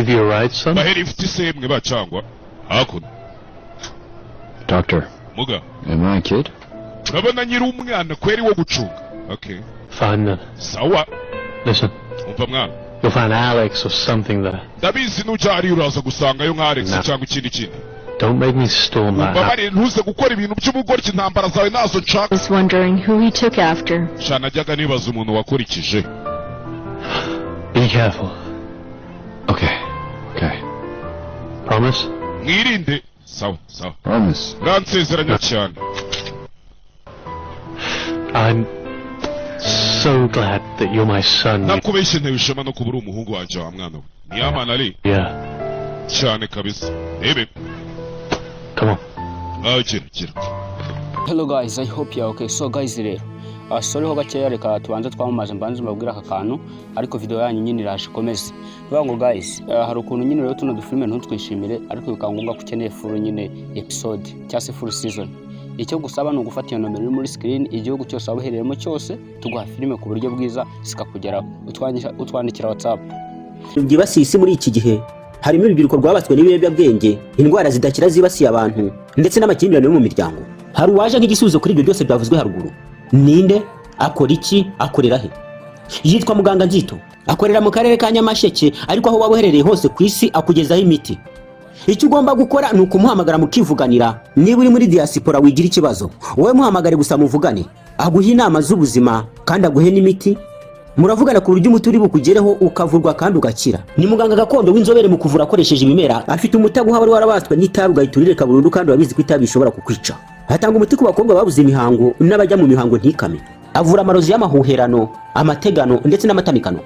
Give you a ride, son? Bahera ifite isemwe bacangwa hakuno. Doctor, Muga. am I a kid? Urabona nyiri umwana kweri wo gucunga? Okay. Fine then. Sawa. Listen, Umva mwana. you'll find Alex or something there. Ndabizi nujya hariya uraza gusangayo nka Alex Na. cyangwa ikindi kintu. Don't make me storm that house. Umbabarire, ntuze gukora ibintu by'ubugoryi, intambara zawe nazo nshaka. Was wondering who he took after. Sha, najyaga nibaza umuntu wakurikije. Be careful. Okay. Okay. Promise? Mwirinde. Sawa sawa. Promise. Uransezeranya cyane. I'm so glad that you're my son. Nakubeshye, ntewe ishema no kuba uri umuhungu wanjye, wa mwana we niyamana ari. Yeah. Cyane kabisa, rebe. Come on. Ah, gira gira. Hello guys, I hope you are okay. So guys rero, sorry ho gakeya, reka tubanze twamamaze, mbanze mbabwire aka kantu, ariko video yanyu nyine iraje ikomeze. Bivuga ngo guys, hari ukuntu nyine rero tuno dufilme ntutwishimire, ariko bikaba ngombwa ko ukeneye full nyine episode cyangwa se full season. Icyo gusaba ni ugufata iyo nomero iri muri screen, igihugu cyose waba uherereyemo cyose tuguha filime ku buryo bwiza zikakugeraho. Utwandikira WhatsApp. Byibasiye isi muri iki gihe harimo urubyiruko rwabatswe n'ibiyobyabwenge, indwara zidakira zibasiye abantu, ndetse n'amakimbirane yo mu miryango. Hari uwaje nk'igisubizo kuri ibyo byose byavuzwe haruguru. Ninde? Akora iki? Akorera he? Yitwa muganga Nzito, akorera mu karere ka Nyamasheke, ariko aho waba uherereye hose ku isi akugezaho imiti. Icyo ugomba gukora ni ukumuhamagara mukivuganira. Niba uri muri diaspora, wigira ikibazo, wowe muhamagare gusa muvugane, aguhe inama z'ubuzima kandi aguhe n'imiti. Muravugana ku buryo umuti uri bukugereho, ukavurwa kandi ugakira. Ni muganga gakondo w'inzobere mu kuvura akoresheje ibimera. Afite umuti aguha wari warabaswe n'itabi, ugahita urireka burundu, kandi urabizi ko itabi rishobora kukwica. Atanga umuti ku bakobwa babuze imihango n'abajya mu mihango ntikame. Avura amarozi y'amahuherano, amategano ndetse n'amatamikano.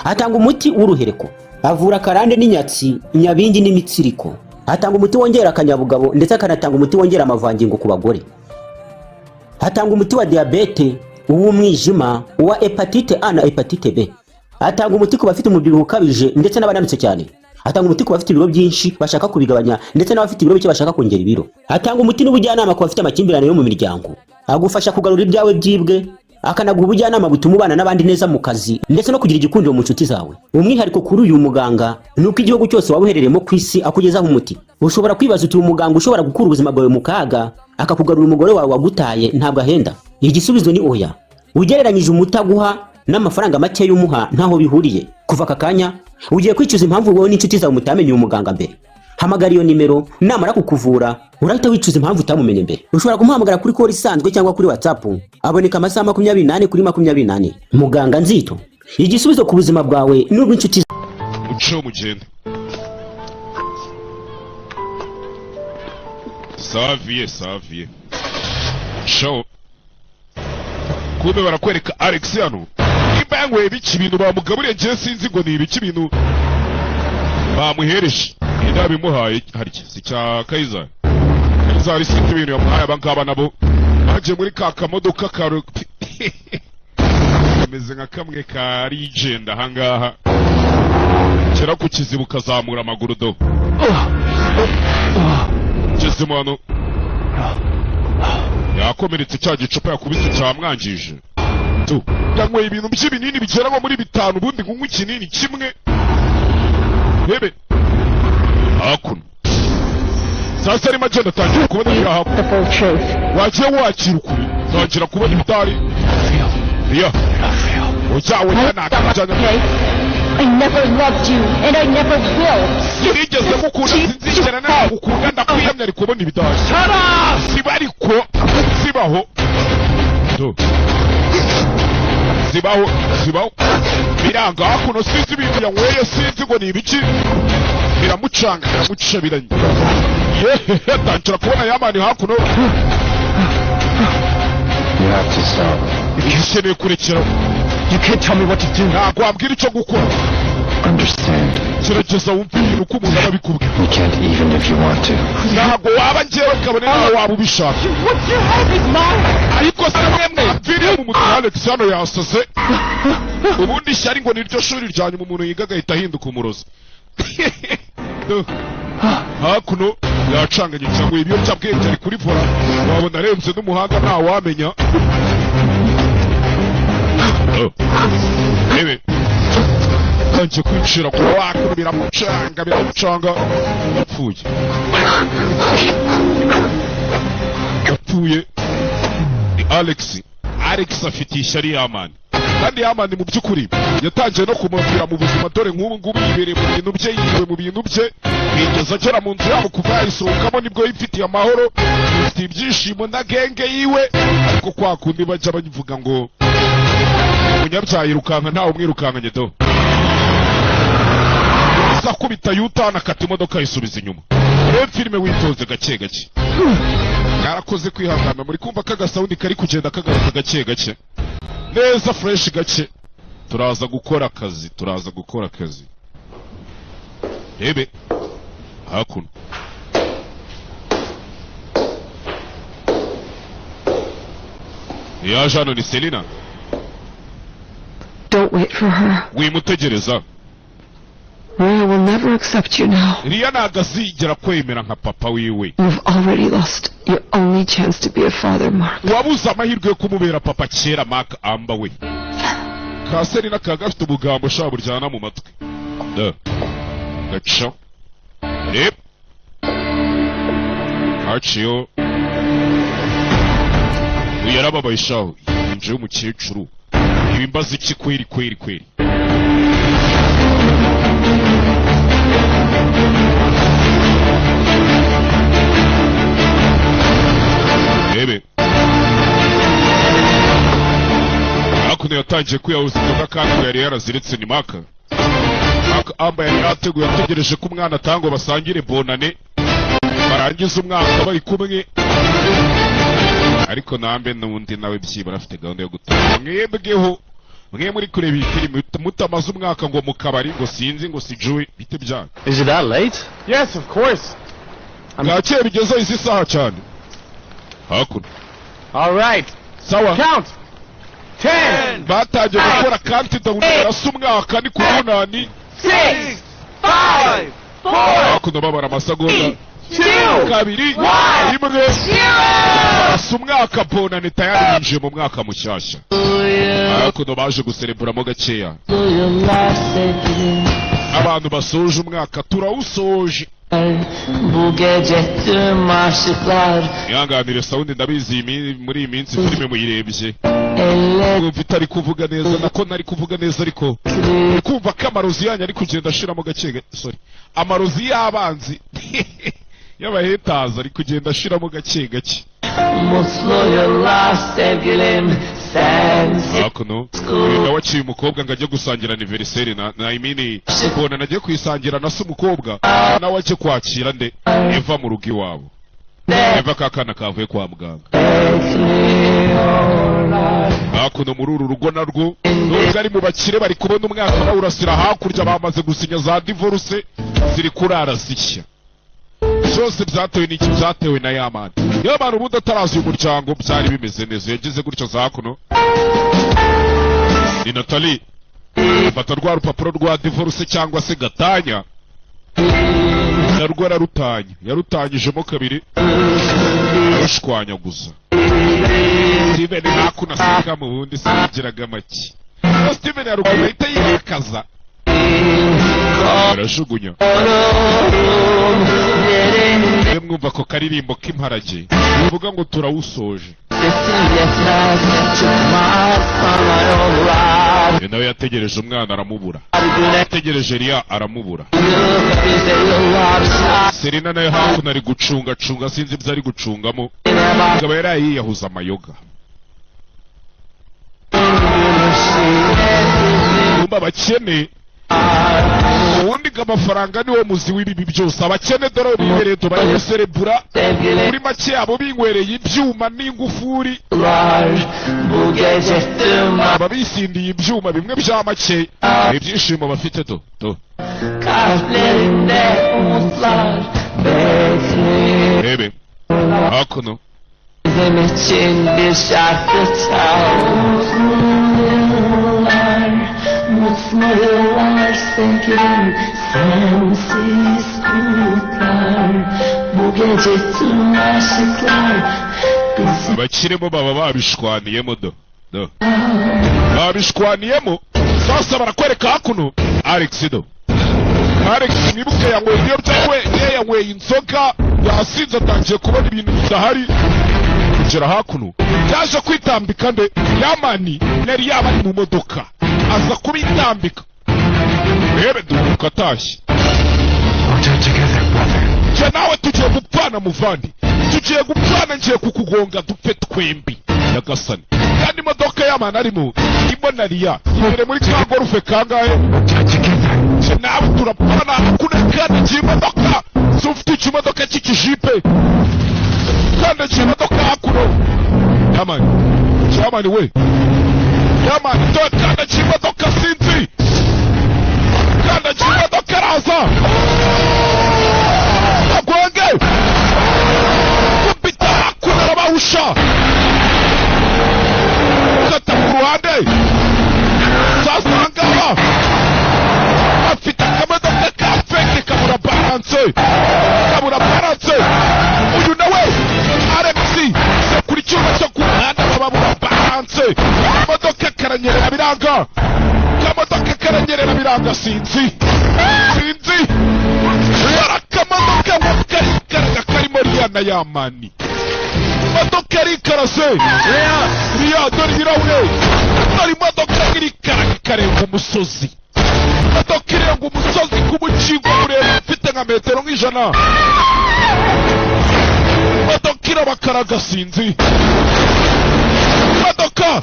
Atanga umuti w'uruhereko. Avura karande n'inyatsi, nyabingi n'imitsiriko. Atanga umuti wongera akanyabugabo, ndetse akanatanga umuti wongera amavangingo ku bagore. Atanga umuti wa diyabete, uw'umwijima, uwa hépatite A na hépatite B. Atanga umuti ku bafite umubyibuho ukabije ndetse n'abananutse cyane. Atanga umuti ku bafite ibiro byinshi bashaka kubigabanya, ndetse n'abafite ibiro bike bashaka kongera ibiro. Atanga umuti n'ubujyanama ku bafite amakimbirane yo mu miryango. Agufasha kugarura ibyawe byibwe, akanaguha ubujyanama butuma ubana n'abandi neza mu kazi, ndetse no kugira igikundiro mu nshuti zawe. Umwihariko kuri uyu muganga ni uko igihugu cyose waba uherereyemo ku isi akugezaho umuti. Ushobora kwibaza uti: "Umuganga ushobora gukura ubuzima bwawe mu kaga, akakugarura umugore wawe wagutaye, ntabwo ahenda?" Igisubizo ni oya. Ugereranyije umuti aguha n'amafaranga make y'umuha, ntaho bihuriye. Kuva aka kanya ugiye kwicuza impamvu wowe n'inshuti zawe mutamenye uyu muganga mbere. Hamagara iyo nimero, namara kukuvura urahita wicuza impamvu utamumenye mbere. Ushobora kumuhamagara kuri call isanzwe cyangwa kuri WhatsApp. Aboneka amasaha 24 kuri 24. Muganga Nzito, igisubizo ku buzima bwawe n'ubw'inshuti. Muceho mugende. Saviye saviye ciao. Kumbe barakwereka Alex hano, nimba yanyweye biki ibintu bamugaburiye, njye sinzi ngo ni ibiki ibintu bamuhereje, ninde yabimuhaye harya? Si cya Kayizari? Kayizari sinzi ibintu yamuhaye. Aba ngaba nabo bagiye muri ka kamodoka ka kameze nka kamwe ka rigenda ahangaha, kera ku kiziba ukazamura amaguru do. Ngezemo hano yakomeretse, cya gicupa yakubise cyamwangije tu. Yanyweye ibintu by'ibinini bigera nko muri bitanu, ubundi kunywa ikinini kimwe. Rebe hakuno sasa, arimo agenda atangira kubona ibiri hakuno. The full truth. Wagiye wakira ukuri, ntangira kubona ibitari riya ujya ujya nakajyanya. Okay? I never loved you, and I never will. Sinigeze mukunda, sinzigera nagukunda, ndakwiyamye. Ari kubona ibidari siba, ariko sibaho Do. Zibaho zibaho biranga hakuno. Sinzi ibintu yanyweye, sinzi ngo ni ibiki, biramucanga, biramucabiranye. Yehehe, atangira kubona yamani hakuno. You have to stop. Ukeneye kurekera. You can't tell me what to do. Ntabwo wambwira icyo gukora. Understand. Gerageza wumve ibintu uko umuntu aba abikubwira. You can't even if you want to. Ntabwo waba njyewe, kabone nawe waba ubishaka. What you have is mine. Ariko se mwemwe mviriye mu mutwe? Alex hano yasaze. Ubundi ishyari ngo niryo shuri rya nyuma umuntu yiga agahita ahinduka umurozi. Hakuno yacanganye cyangwa ibiyobyabwenge, ari kuri volant, wabona arenze n'umuhanga, ntawamenya. Oh. Rebe. Yatangiye kwicira ku waka, biramucanga, biramucanga. Yapfuye, yapfuye. Ni Alex. Alex afite ishyari Yamani, kandi Yamani mu by'ukuri yatangiye no kumubwira mu buzima. Dore nk'ubu ngubu yibereye mu bintu bye, yiriwe mu bintu bye, yigeze agera mu nzu yabo kuva yayisohokamo, nibwo yifitiye amahoro, yifitiye ibyishimo na genge yiwe. Ariko kwa kundi bajya bavuga ngo umunyabyaha yirukanka ntawe umwirukankanye, do akubita yutana, akata imodoka ayisubiza inyuma. Reba filime witonze gake gake. Mwarakoze kwihangana. Muri kumva ko agasawundi kari kugenda kagaruka gake gake, neza fresh gake. Turaza gukora akazi, turaza gukora akazi. Rebe hakuno. Yaje hano ni Selina. Don't wait for her. Wimutegereza. Rhea will never accept you now. Riya ntabwo azigera kwemera nka papa wiwe. You've already lost your only chance to be a father, Mark. Wabuze amahirwe yo kumubera papa kera, Mark Amba we. Ka Selina kaba gafite ubugambo ushobora buryana mu matwi da gaca. Reba haciyo, uyu yarababaye shaho, yinjiye umukecuru. Ibimbaza iki kweri kweri kweri? Rebe hakuno, yatangiye kwiyahuza inzoga kandi ngo yari yaraziritse. Ni Maka, Maka Amba yari yateguye, ategereje ko umwana atanga ngo basangire bonane, barangize umwaka bari kumwe. Ariko nambe n'undi nawe byibura afite gahunda yo gutaha. Mwebweho mwe muri kureba iyi filime mutamaze umwaka ngo mu kabari, ngo sinzi ngo sijuwe bite byanyu. Is it that late? Yes, of course. Bwakeye bigeze izi saha cyane hakuno. All right. Sawa. Count. 10. Batangiye gukora countdown, barasa umwaka ni ku munani. 6, 5, 4, Hakuno babara amasegonda. 2, 2, 1. Barasa umwaka, bonane, tayari binjiye mu mwaka mushyashya. Hakuno baje gusereburamo gakeya abantu basoje umwaka, turawusoje. Bu gece tüm aşıklar Ihanganire sound, ndabizi muri iyi minsi filime muyirebye elle mwumva itari kuvuga neza, nako nari kuvuga neza, ariko uri kumva ko amarozi yanyu ari kugenda ashiramo gake gake. Sorry, amarozi y'abanzi y'abahetaza ari kugenda ashiramo gake gake. Mutlu yıllar sevgilim sensiz Hakuno uyu nawe aciye umukobwa ngo ajye gusangira anniversaire na imini kubona agiye kuyisangira na se. Umukobwa nawe ajye kwakira nde? Eva mu rugo iwabo. Eva ka kana kavuye kwa muganga. Bekliyorlar Hakuno muri uru rugo narwo, nubwo ari mu bakire, bari kubona umwaka bawurasira hakurya, bamaze gusinya za divorce, ziri kurara zishya. Byose byatewe n'iki? Byatewe na Yamani. Yamani ubundi ataraza uyu muryango byari bimeze neza. Yagize gutyo za hakuno ni Natali, fata rwa rupapuro rwa divorce cyangwa se gatanya, narwo ararutanya, yarutanyijemo kabiri, arushwanyaguza. Steven hakuno aseka, mu bundi sinigiraga make. No Steven haruguru ahita yirakaza, arajugunya. Olurum yerin Mwe mwumva ako karirimbo k'imparage bivuga ngo turawusoje. Sesim yetmez çıkmaz sana yollar Uyu nawe yategereje umwana aramubura, Güne yategereje Riya aramubura. Bize yıllar Serena nawe hakuno ari gucungacunga, sinzi ibyo ari gucungamo. Şahine bak Akaba yari yiyahuza amayoga. Gülüşü Kumva abakene ubundi ngo amafaranga niwo muzi w'ibibi byose. Abakene dore bibereye, bari guserebura. Sevgilim Muri make abo binywereye ibyuma n'ingufuri, var Bu gece tüm aba bisindiye ibyuma bimwe bya make, ibyishimo bafite do do. Kalplerinde umutlar bekliyor Rebe hakuno. Bizim için bir şarkı çal. Mutlu yıllar, mutlu yıllar sevgilim. Sensiz umutlar. Bu gece tüm aşıklar bizi Abakirimo baba babishwaniyemo, do do, babishwaniyemo. Sasa barakwereka hakuno. Alex do Alex mwibuke yanyweye ibiyobyabwenge, yanyweye inzoga, yasinze, atangiye kubona ibintu bidahari. Kugera hakuno yaje kwitambika nde? Yamani yari yaba ari mu modoka, aza kubitambika. Rebe duhuka atashye. Njye nawe tugiye gupfana muvandi, tugiye gupfana, ngiye kukugonga dupfe twembi. Nyagasani, kandi imodoka y'amana arimo irimo nariya imbere muri ka gorufe kangahe? Njye nawe turapfana. Hakuno kandi imodoka si ufite ikimodoka cy'ikijipe, kandi ikimodoka hakuno. Yamani, yamani we, yamani dore kandi ikimodoka sinzi, kandi ikimodoka araza agonge kubita hakuno, arabahusha kata ku ruhande. Sasa ngaha afite akamodoka ka feke kabura balance, kabura balance. Uyu nawe Alex kuri cyuma cyo ku muhanda babura balance, imodoka karanyerera biranga, kamodoka karanyerera biranga. Sinzi sinzi akamodoka ngo karikaraga karimo Riya na Yamani. Imodoka arikarase Riya, dore ibirahure, dore imodoka irikaraga ikarenga umusozi. Imodoka irenga umusozi ku mukingo muremure ufite nka metero nk'ijana. Imodoka irabakaraga sinzi, imodoka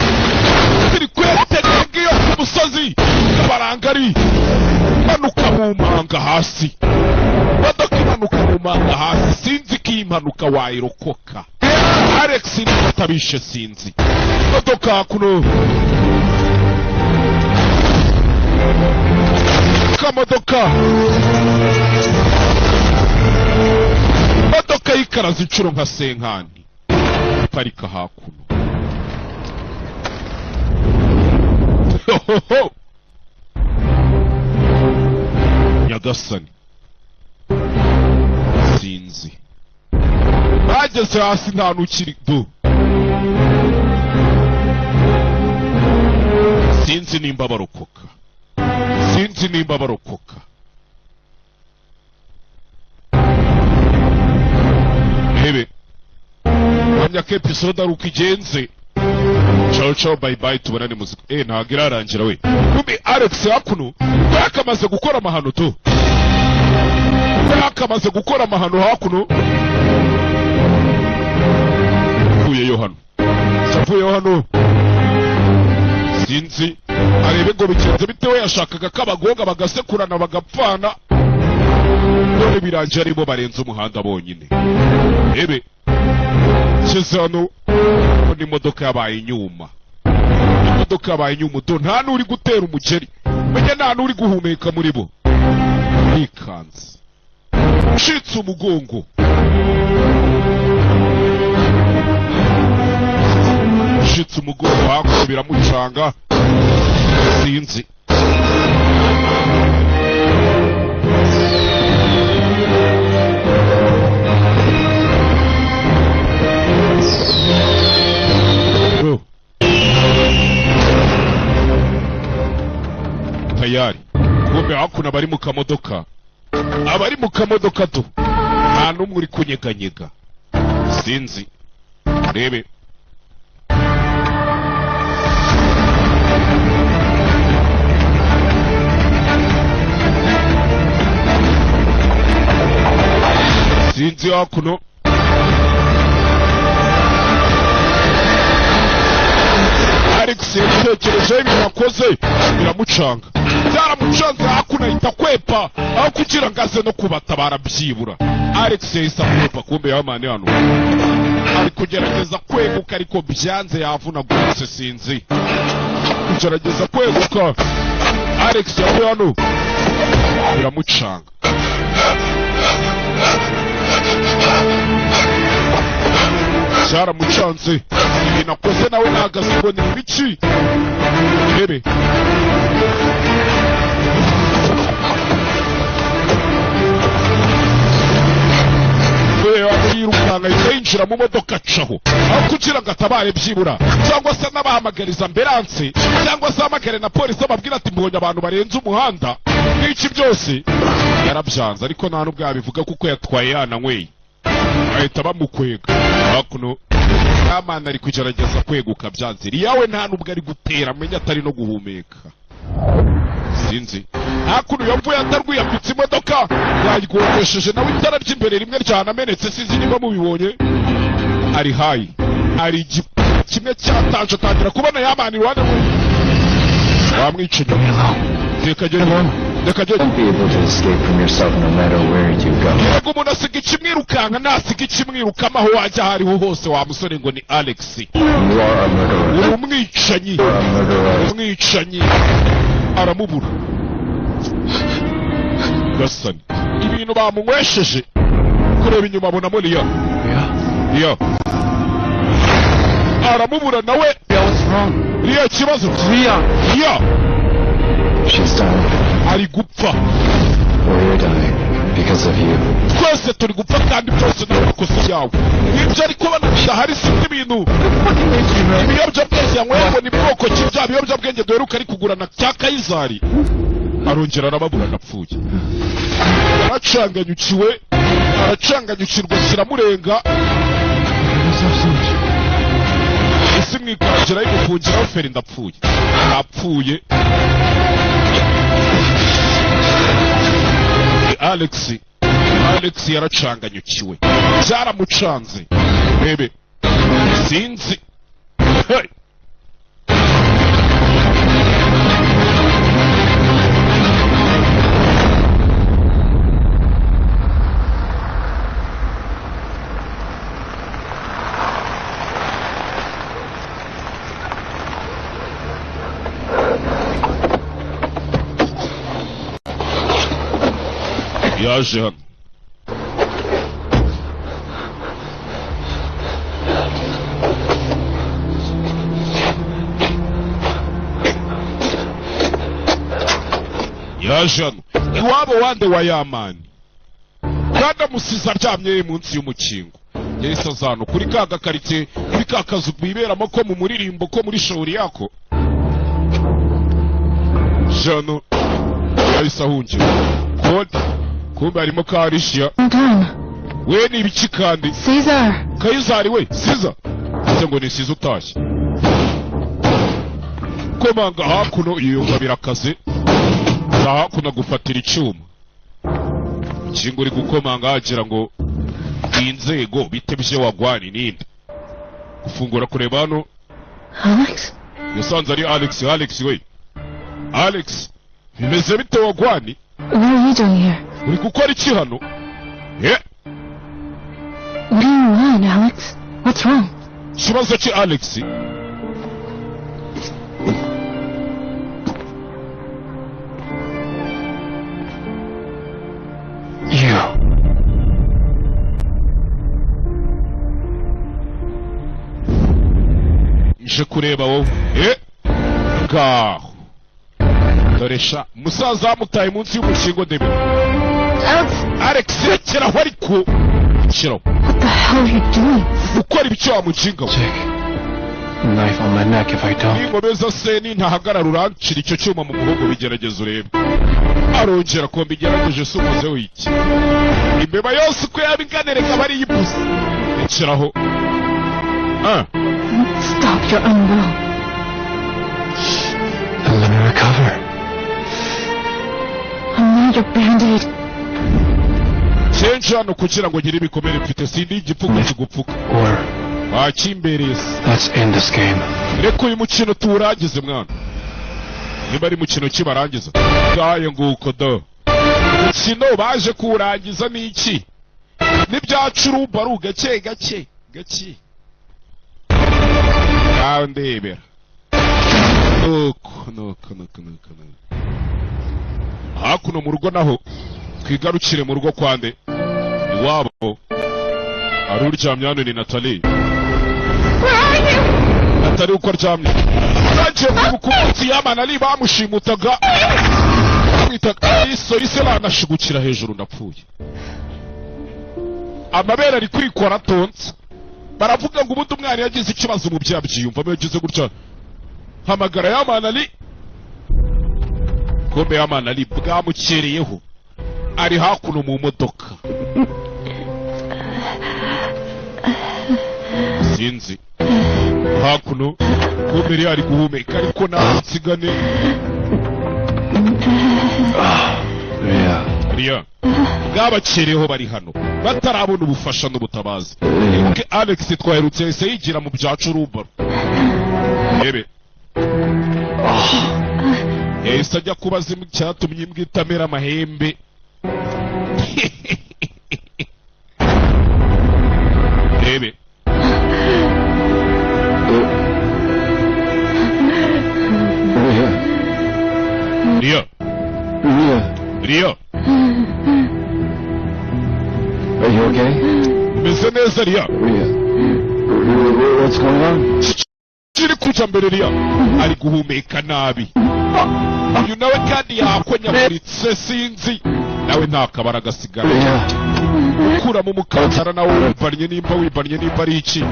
ziri kwerekeza ngiyo ku musozi kabarangari, imanuka mu manga hasi. Imodoka imanuka mu manga hasi, sinzi ko iyi mpanuka wayirokoka. Alex niba atabishe sinzi. Imodoka kuno kamodoka, imodoka yikaraza inshuro nka senkani, parika hakuno. Nyagasani, sinzi bageze hasi nta nukiri du. Sinzi nimba barokoka, sinzi nimba barokoka. Hebe hamya ko episode ari uko igenze. Ciao ciao, bye bye, tubonane muzika. Ntabwo irarangira we. Kumbi Alex hakuno yakamaze gukora amahano tu, yakamaze gukora amahano hakuno. Avuyeyo hano, avuyeyo hano, sinzi arebe ngo bigenze bitewe. Yashakaga ko abagonga bagasekurana bagapfana, none birangiye arimo barenze umuhanda bonyine. Ebe ngeze hano imodoka yabaye inyuma, imodoka yabaye inyuma do, nta n'uri gutera umugeri, menye nta n'uri guhumeka muri bo. Bikanze ucitse umugongo, ucitse umugongo hakuno biramucanga. Sinzi tayari kumbe hakuno abari mu kamodoka, abari mu kamodoka do nta n'umwe uri kunyeganyega. Sinzi rebe sinzi hakuno. Alex yatekerejeho ibintu akoze biramucanga, byaramucanze hakuno ahita kwepa aho kugira ngo aze no kubatabara byibura. Alex yahise akwepa, kumbe yamani hano ari kugerageza kweguka ariko byanze, yavunaguritse. Sinzi kugerageza kweguka, Alex yavuye hano biramucanga. Cyaramucanze ibintu akoze nawe nahagaze ngo ni ibiki. Rebe yirukanka ahita yinjira mu modoka acaho aho kugira ngo atabare byibura, cyangwa se n'abahamagariza ambulanse, cyangwa se ahamagare na polisi ababwira ati mbonye abantu barenze umuhanda. N'iki byose yarabyanze, ariko nta nubwo yabivuga kuko yatwaye yananyweye. Ahita bamukwega hakuno. Kamana ari kugerageza kweguka byanze. Riyawe nta nubwo ari gutera, amenya atari no guhumeka. Sinzi hakuno yavuye atarwiyambitse imodoka yayigondesheje, nawe itara ry'imbere rimwe ryanamenetse, sinzi niba mubibonye. Ari hayi, ari kimwe cyataje, atangira kubona yamana iruhande rwe. Wamwica inyuma. Reka reka. Won't be able to escape from yourself no matter where you go. Yego, umuntu asiga ikimwirukanka, nasiga ikimwirukamo aho wajya aho ariho hose. Wa musore ngo ni Alex. You are a murderer. Uri umwicanyi. You are a murderer. Umwicanyi aramubura. Gasani ibintu bamunywesheje, kureba inyuma abonamo Liya. Liya aramubura nawe. What's wrong? Liya, ikibazo? Leah! Liya. She's dying. Ari gupfa. We're dying because of you. Twese turi gupfa kandi byose ni amakosa yawe. Ibyo ari kubona bidahari si ibintu ibiyobyabwenge yanyweye ngo ni bwoko ki bya biyobyabwenge duheruka ari kugurana cya Kayizari. Arongera arababura, anapfuye. Aracanganyukiwe, aracanganyukirwa, kiramurenga. Isi mwikaragira yimufungiraho feri. Ndapfuye, apfuye. Ni Alex. Alex yaracanganyukiwe, byaramucanze. Rebe sinzi. Hey! Yaje hano. Yaje hano iwabo wande wa yamani, kandi amusize aryamye munsi y'umukingo. Yahise aza hano kuri ka gakaritsiye, kuri ka kazu biberamo ko mu muririmbo ko muri shawuri yako. Jano yahise ahungira kode, kumbe harimo ka Alicia. Done. We ni ibiki kandi? Caesar! Kayizari we, Siza ese ngo ni Siza utashye komanga hakuno, yiyumva birakaze. Za hakuno gufatira icyuma ukingo uri gukomanga hagira ngo iyi nzego bite bye wagwani ninde gufungura kureba hano. Alex? Yasanze ari Alex. Alex we, Alex, bimeze bite wagwani? What are you doing here? Uri gukora iki hano? Eh? What do you want, Alex? What's wrong? Ikibazo ki, Alex? You. Nje kureba wowe. Eh, ngaho dore sha musaza amutaye munsi y'umushingo ndebe. Alex! Alex, rekeraho, ariko rekeraho. What the hell are you doing? Gukora ibyo wa mukinga we. Take a knife on my neck if I don't. Ninkomeza se nintahagarara urancira icyo cyuma mu muhogo, bigerageza urebe. Arongera ko mbigerageje se umuze w'iki imbeba yose uko yaba ingana reka bari iyipusi. Rekeraho. Ah. Stop, you're unwell. Then let me recover. I'm not your band-aid. Kenshi hano kugira ngo ngire ibikomere mfite, sindi igipfuko kigupfuka. Or Wakimbereye se. let's end this game. Reka uyu mukino tuwurangize mwana. Niba ari mukino kibarangiza ngayo nguko do umukino baje kuwurangiza. Ni iki n'ibyacu ari gake gake gake. Ngaho ndebera nuko nuko nuko nuko nuko. Hakuno mu rugo naho, twigarukire mu rugo kwande iwabo. Ari uryamye hano ni Natalie. Where are you? Atari uko aryamye, yagiye kwibuka umunsi yamana ari bamushimutaga, bamwitaga iso ise, banashigukira hejuru. Ndapfuye, amabere ari kwikora atonze. Baravuga ngo ubundi umwana yagize ikibazo mu byaha byiyumvamo yagize gutya, hamagara yamana ari Kombe y'amana ari bwamukereyeho, ari hakuno mu modoka. Sinzi hakuno kumbe ari guhumeka ariko nta nsigane. Riya bwabakereyeho, bari hano batarabona ubufasha n'ubutabazi. Ibuke Alex twaherutse yahise yigira mu bya curumbaro. Ebe yahise ajya kubaza icyatumye imbwa itamera amahembe. Ebe Riya, Riya, Are you okay? Umeze neza Riya? Riya, what's going on? Kiri kujya mbere Riya ari guhumeka nabi. Uyu nawe kandi yakonyaguritse, sinzi nawe nta kabara agasigara. Ukuramo umukandara nawe wivannye, nimba wivannye, nimba ari iki.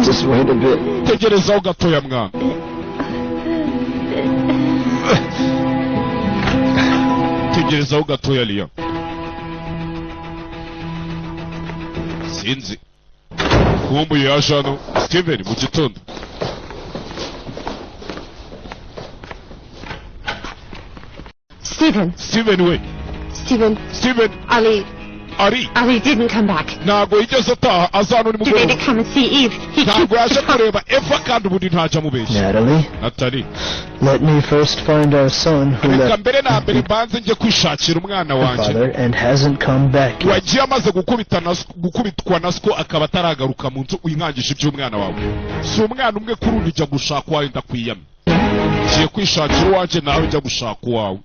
Just wait a bit. Tegerezaho gatoya mwana. Tegerezaho gatoya Riya. Sinzi kumbuye yaje hano Steven mu gitondo. Steven. Steven we. Steven. Steven. Ali. Ari. Ali didn't come back. Ntabwo yigeze ataha, aza hano nimugoroba. Today to come and see Eve. He Ntabwo yaje kureba Eva kandi ubundi ntajya amubeshya. Natalie, Natalie, let me first find our son who reka left mbere na mbere mbanze njye kwishakira umwana wanjye father and hasn't come back yet. wagiye amaze gukubitwa na siko akaba ataragaruka mu nzu. Winkangisha iby'umwana wawe, si umwana umwe kuri undi, jya gushaka uwawe ndakwiyamye. Ngiye kwishakira uwanjye, nawe jya gushaka uwawe.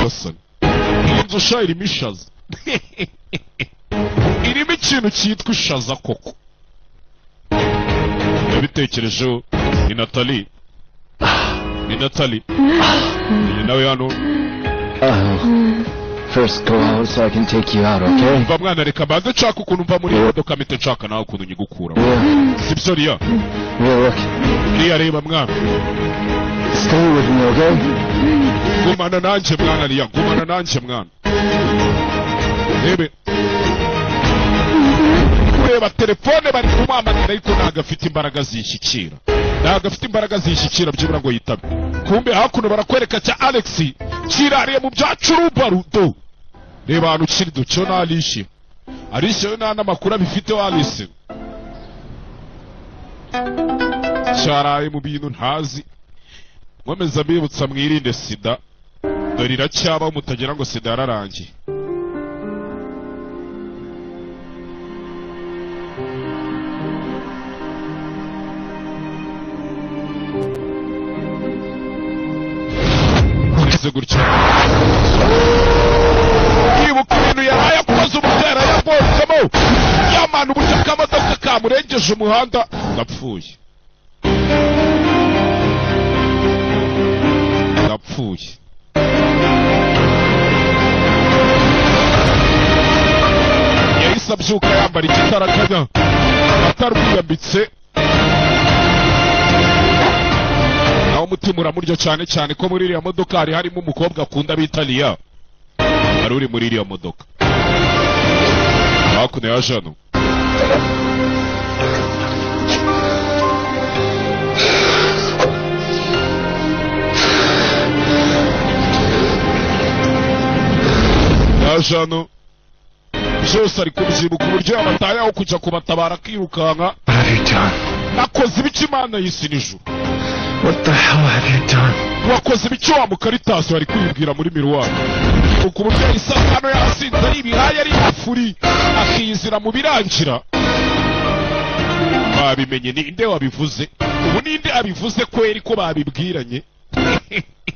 Gasani, iyi nzu sha irimo ishaza, irimo ikintu cyitwa ishaza koko. Yabitekerejeho ni Natalie, ni Natalie iyi nawe hano. First go out so I can take you out, okay? Mva mwana, reka mbanze nshaka ukuntu mva muri iyi modoka, mpite nshaka nawe ukuntu nyigukuramo. Sibyo Riya? Riya, look. Riya reba mwana. Stay with me, okay? Gumana nanjye mwana Riya, gumana nanjye mwana. Rebe kureba telefone bari kumuhamagara ariko ntabwo afite imbaraga zishyikira, ntabwo afite imbaraga zishyikira byibura ngo yitabe. Kumbe hakuno barakwereka cya Alex kirariye mu bya curubarudo. Reba ahantu kiri ducyo na Alice. Alice yo nta n'amakuru abifiteho. Alice cyaraye mu bintu ntazi. Nkomeza mbibutsa mwirinde sida, dore iracyabaho mutagira ngo sida yararangiye. Gutya yibuka ibintu yaraye akoze, uburyo yarayabonzemo yamana, uburyo akamodoka kamurengeje umuhanda. Ndapfuye, ndapfuye. Yahise abyuka yambara igitarakanya atarwiyambitse, naho umutima uramurya cyane cyane ko muri iriya modoka hari harimo umukobwa akunda bita Liya, wari uri muri iriya modoka. Hakuno ya jano ya jano byose ari kubyibuka uburyo yabataye aho kujya kubatabara akirukanka. Nakoze ibiki Imana y'isi n'ijuru? What the hell have you done? Wakoze ibiki wa mukaritasi? Bari kwibwira muri miruwari uku buryo yahise hano yasinze ari ibihaye ari ifuri akiyizira mu birangira. Babimenye ninde wabivuze? Ubu ninde abivuze kweri ko babibwiranye?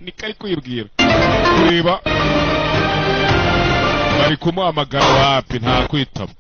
Niko ari kwibwira. Kureba bari kumuhamagara wapi, nta kwitaba.